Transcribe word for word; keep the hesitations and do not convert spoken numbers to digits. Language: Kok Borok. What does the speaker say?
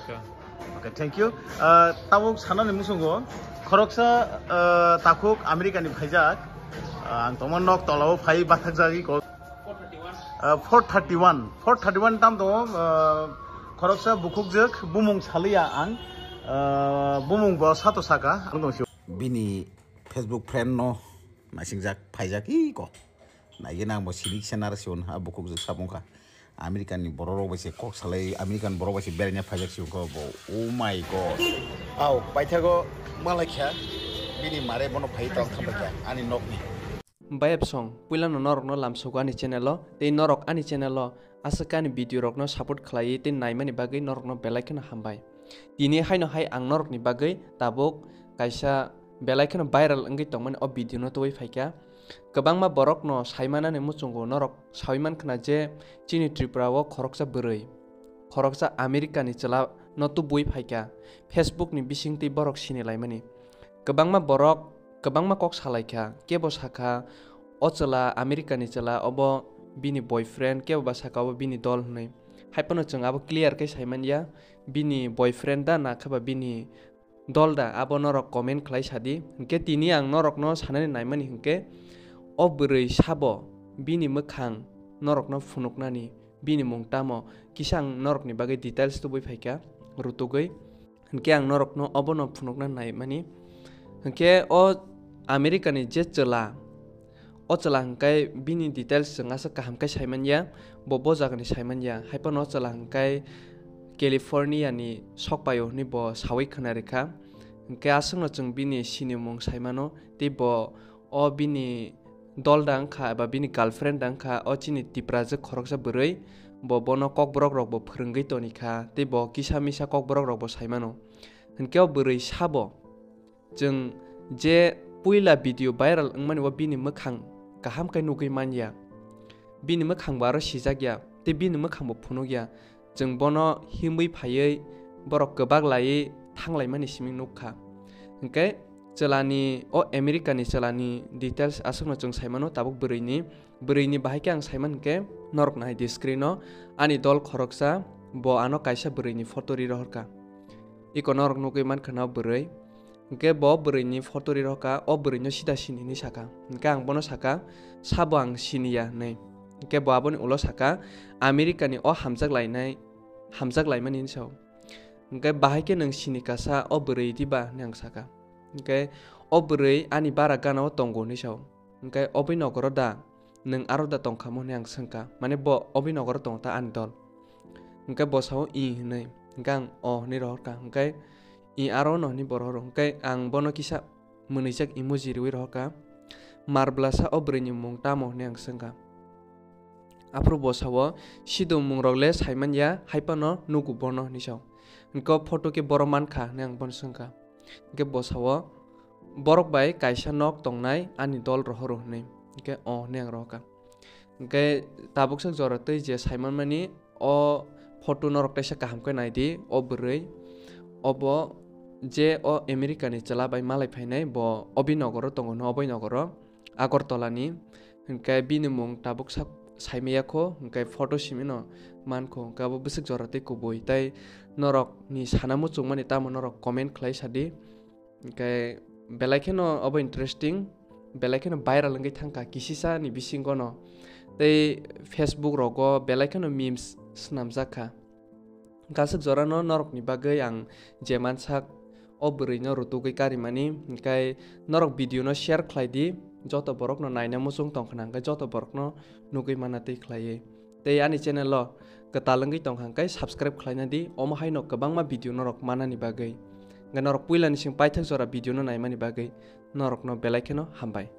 Okay, thank you. Ah, tabuk sanani muchungo khoroksa, ah, takhuk America ni phaijak. Ah, ang tongma nok tolao phai bathakjagwi kok. Ah, four thirty-one, four thirty-one tam tongo, ah, khoroksa bukhukjwk bumung saliya ang, ah, bumung bo sato saka ang tongsi. Bini Facebook friend no naisingjak phaijak iko. Naigena ang bo sidik senar siun ha bukhukjwk sabung kha. American ni borok rok bai se kok salai, American borok bai se beraina phaijak siun kha bo. Oh my God. Au, paithago malai kha. Bini mare bono phai tong kha bai kha ani nok ni. Bayap song, puilano norokno lamsogo ani channel o, tei norok ani channel o aswk ani video rokno support khlaiwi tei naimani bagwi norokno belai kheno hambai. Tini haino hai ang norokni bagwi tabuk kaisa belai kheno viral wngwi tongmani o video no tubui phaikha. Kwbangma borokno saimanani muchungo norok saui mankha je chini Tripura o khoroksa bwrwi, khoroksa America ni chwla no tubui phaikha, Facebook ni bisingtwi borok sinilaimani. Kwbangma borok kwbangma kok salaikha, kebo sakha, "O chwla America ni chwla, obo bini boyfriend," kebo ba sakha, "Obo bini dol," hwnwi. Haiphano chwng abo clear khe saimanya, bini boyfriend da na khe ba bini dol da, abo norok comment khlai sadi. Hinkhe tini ang norokno sanani naimani hinkhe, o bwrwi sabo bini mwkhang norokno phunuknani, bini mung tamo, kisa ang norokni bagwi details tubui phaikha, rutugwi. Hinkhe ang norokno obono phunukna naimani. Hinkhe o America ni je chwla, o chwla hinkhe bini details chwng aswk kaham khe saimanya, bo bo jagani saimanya. Haiphano o chwla hinkhe California ni sokpaio hwnwi bo saui khwnarikha. Hinkhe aswkno chwng bini sinimung saimano, tei bo o bini dol da wngkha eba bini girlfriend da wngkha, o chini Tiprajwk khoroksa bwrwi, bo bono kokborok rokbo phwrwngwi tonikha, tei bo kisa misa kokborok rokbo saimano. Hinkhe o bwrwi sabo, chwng je puila video viral wngmani o bini mwkhang kaham khe nugwi manya, bini mwkhangbo aro sijakya, tei bini mwkhangbo phunukya. Chwng bono himwi phaiwi borok kwbak laiwi thanglaimani simi nukha. Hinkhe chwlani, o America ni chwlani details aswkno chwng saimano tabuk bwrwini. Bwrwini bahai khe ang saiman hinkhe norok nai di screen o ani dol khoroksa bo ano kaisa bwrwini photo ri rohorkha. Iko norok nugwi mankha na o bwrwi. Hinkhe bo bwrwini photo ri rohorkha, o bwrwino sida sini hinwi sakha. Hinkhe ang bono sakha, "Sabo ang siniya," hinwi. Hinkhe bo aboni ulo sakha, "America ni o hamjak lainai, hamjak laimani," hinwi sao. Hinkhe, "Bahai khe nwng sini kasa o bwrwi diba?" hinwi ang sakha. Hinkhe, "O bwrwi ani bara gana o tongo," hinwi sao. Hinkhe, "Obwi nogoro da? Nwng aro da tongkhamo?" hinwi ang swngkha. Mane bo obwi nogoro tongo ta ani dol. Hinkhe bo sao, "Ih," hinwi. Hinkhe ang, "O," hinwi rohorkha. Hinkhe, "Ih, aro no?" hinwi bo rohoro. Hinkhe ang bono kisa mwnwijak emoji riwi rohorkha. "Mar bwlasa o bwrwini mung tamo?" hinwi ang swngkha. Aphuru bo sao, "Sido mungrok le saimanya, haiphano nugo bono," hinwi sao. Hinkhe, "O photo khe boro mankha?" hinwi ang bono swngkha. Hinkhe bo sao, "Borok bai kaisa nok tongnai ani dol rohoro," hinwi. Hinkhe, "O," hinwi ang rohorkha. Hinkhe tabuksa jora twi je saimanmani, o photo norok teisa kaham khe naidi, o bwrwi, obo je o America ni chwla bai malai phainai, bo Abhinagaro tongo, no Abhinagaro, Agartala ni. Hinkhe bini mung tabuksa saimaya kho, hinkhe photo simino mankho, hinkhe abo bwswk jora tei kubui. Tai norok ni sana muchungmani tamo norok comment khlai sadi. Hinkhe belai kheno obo interesting, belai kheno viral wngwi thangkha kisisa ni bisingo no. Tei Facebook rogo belai kheno memes swnamjak kha. Hinkhe aswk jora no norok ni bagwi ang je mansak o bwrwi no rutugwi karimani, hinkhe norok video no share khlai di, joto borok no naina muchung tongkhna, hinkhe joto borok no nugwi manna twi khlaiwi. Tei ani channel o kwtal wngwi tongkha, hinkhe subscribe khlaina di, omo haino kwbangma video norok manani bagwi. Hinkhe norok puilani sing paithak jora video no naimani bagwi norokno belai kheno hambai.